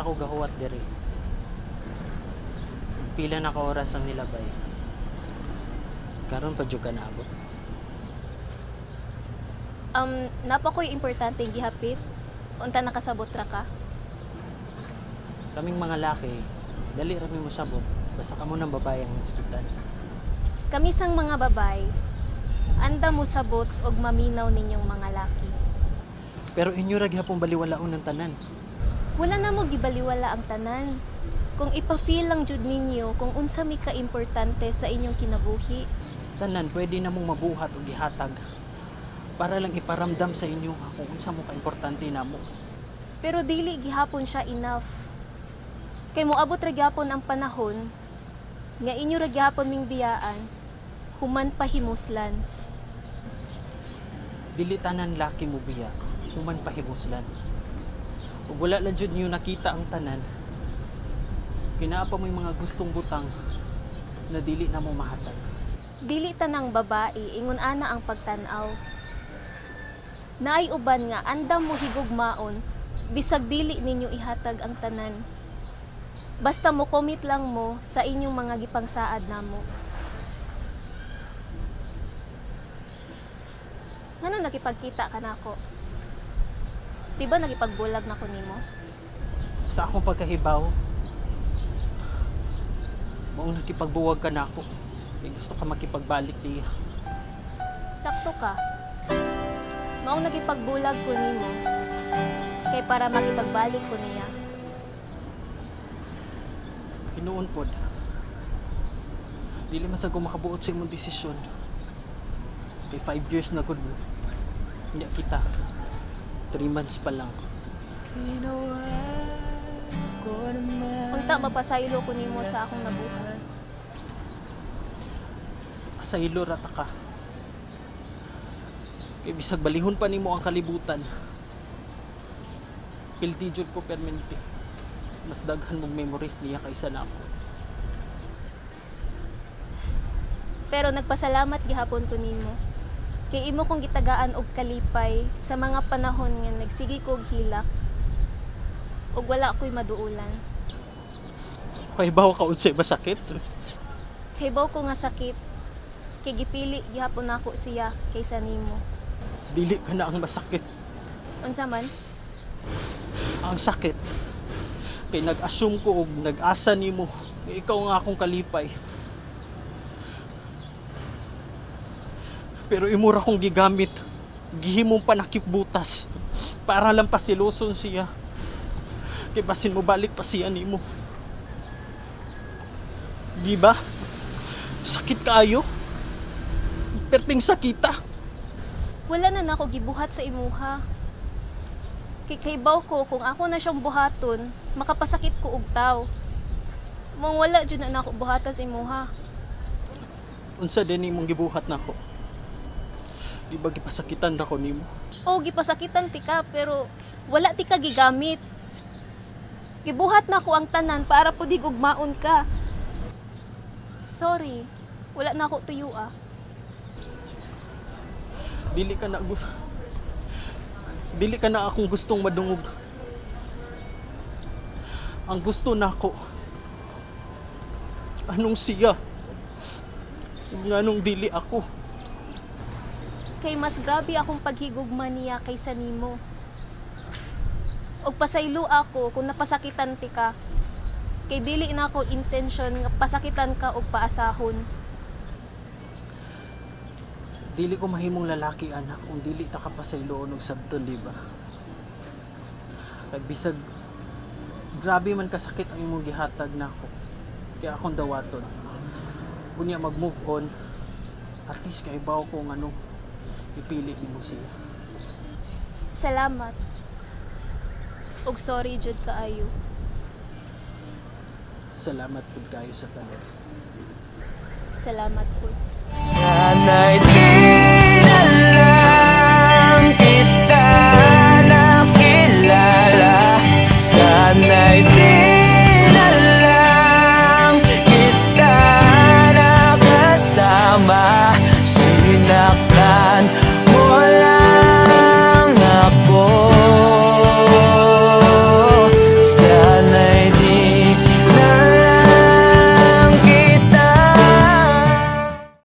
ko gahuwat diri. Pila na ka oras ang nilabay. Karon pa jud ka naabot. Naa pa ko'y importante gihapit. Unta nakasabot ra ka. Kaming mga laki, dali ra mi mosabot basta kamo ng babae ang hisgutan. Kami sang mga babay, andam mosabot og maminaw ninyong mga laki. Pero inyo ra gihapon baliwalaon ng tanan. Wala na mo gibaliwala ang tanan. Kung ipa-feel lang jud ninyo kung unsa mi ka-importante sa inyong kinabuhi. Tanan pwede na mong mabuhat og ihatag para lang iparamdam sa inyo kung unsa mo ka-importante namo. Pero dili gihapon siya enough. Kay moabot ra gihapon ang panahon nga inyo ra gihapon ming biyaan, human pahimuslan. Dili tanan laki mo biya, human pahimuslan. Ug wala lang jud niyo nakita ang tanan. Kinaa pa mo'y mga gustong butang na dili na mo mahatag. Dili tanang babae ingon ana ang pagtan-aw. Naay uban nga andam mo higugmaon bisag dili ninyo ihatag ang tanan. Basta mo commit lang mo sa inyong mga gipangsaad namo. Ngano nakipagkita ka nako? Di ba nakipagbulag na ko nimo? Sa akong pagkahibaw, maong nakipagbuwag ka na ako. Kay gusto ka makipagbalik niya. Sakto ka. Maong nakipagbulag ko nimo kay para makipagbalik ko niya. Hinuon pod. Dili man sad ko makabuot sa imong desisyon. Kay 5 years na gud mo. Hindi kita. 3 months pa lang. Unta mapasaylo ko nimo sa akong nabuhat. Pasaylo ra ta ka. Kay bisag balihon pa nimo ang kalibutan. Pildi jud ko permente. Mas daghan mong memories niya kaysa nako. Pero nagpasalamat gihapon ko nimo. Kay imo kong gitagaan og kalipay sa mga panahon nga nagsige ko og hilak ug wala ko'y maduulan. Kahibaw ka unsay masakit. Kahibaw ko nga sakit kay gipili gihapon nako siya kaysa nimo. Dili ka na ang masakit. Unsa man? Ang sakit kay nag-assume ko og nag-asa nimo nga ikaw ang akong kalipay. Pero imo ra kong gigamit. Gihimong panakip butas para lang pasiluson siya. Kay basin mo balik pa siya nimo. Di ba? Sakit kaayo. Perting sakita. Wala na nako gibuhat sa imuha. Kay kahibaw ko kung ako na siyang buhaton, makapasakit ko og taw. Mong wala jud na nako buhatan sa imuha. Unsa din imong gibuhat nako? Di ba gipasakitan ra ko nimo? O gipasakitan ti ka pero wala ti ka gigamit. Gibuhat nako ang tanan para pud higugmaon ka. Sorry, wala na ako tuyo ah. Dili ka na akong gustong madungog. Ang gusto nako, anong siya? Ug nganong dili ako? Kay mas grabe akong paghigugma niya kaysa nimo. Og pasaylo ako kung napasakitan ti ka. Kay dili na ako intention nga pasakitan ka og paasahon. Dili ko mahimong lalaki, anak, kung dili ta ka pasayloon og sabton, di ba? Kay bisag grabe man kasakit ang imong gihatag nako. Kaya akong dawaton. Unya mag-move on, at least kahibaw ko ngano ipili nimo siya. Salamat. Og sorry jud kaayo. Salamat pud kayo sa tanan. Salamat pud. Sana'y